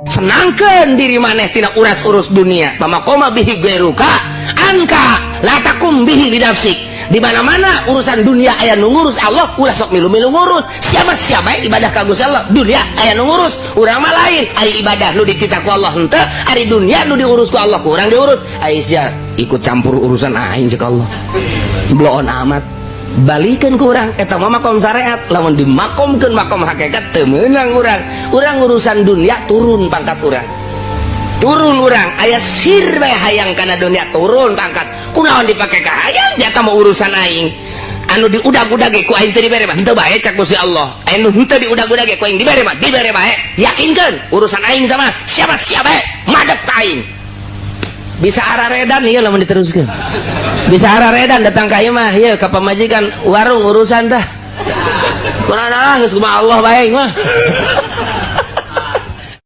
Senangkan diri maneh tina uras-urus dunia. Fama qoma bihi ghairuka anka la taqum bihi linafsik. Di mana-mana urusan dunia aya nu ngurus Allah, ulah sok milu-milu ngurus. Siapa-siapa ibadah ka Gusti Allah, dunia aya nu ngurus. Urang mah lain, ari ibadah nu dititah ku Allah henteu, ari dunia nu diurus ku Allah kurang diurus. Ai sia ikut campur urusan aing, cek Allah. Bloon amat. Balikan ke urang eta mah makom syariat, lamun dimakomkeun makom hakikat teu meunang urang. Urang urusan dunia turun pangkat urang. Turun urang aya sir bae hayang kana dunia, turun pangkat. Kunaon dipake ka hayang, jata mau urusan aing. Anu diudag-udag ge ku aing teu dibere mah henteu bae, cak Gusti Allah. Anu henteu diudag-udag ge ku aing dibere mah dibere bae. Yakinkeun urusan aing teh mah siapa-siapa bae madep ka aing. Bisa araredan ieu lamun diteruskeun. Bisa araredan datang ka ieu mah, ieu ka pamajikan warung urusan tah. Kunaon lah, geus kumaha Allah bae mah.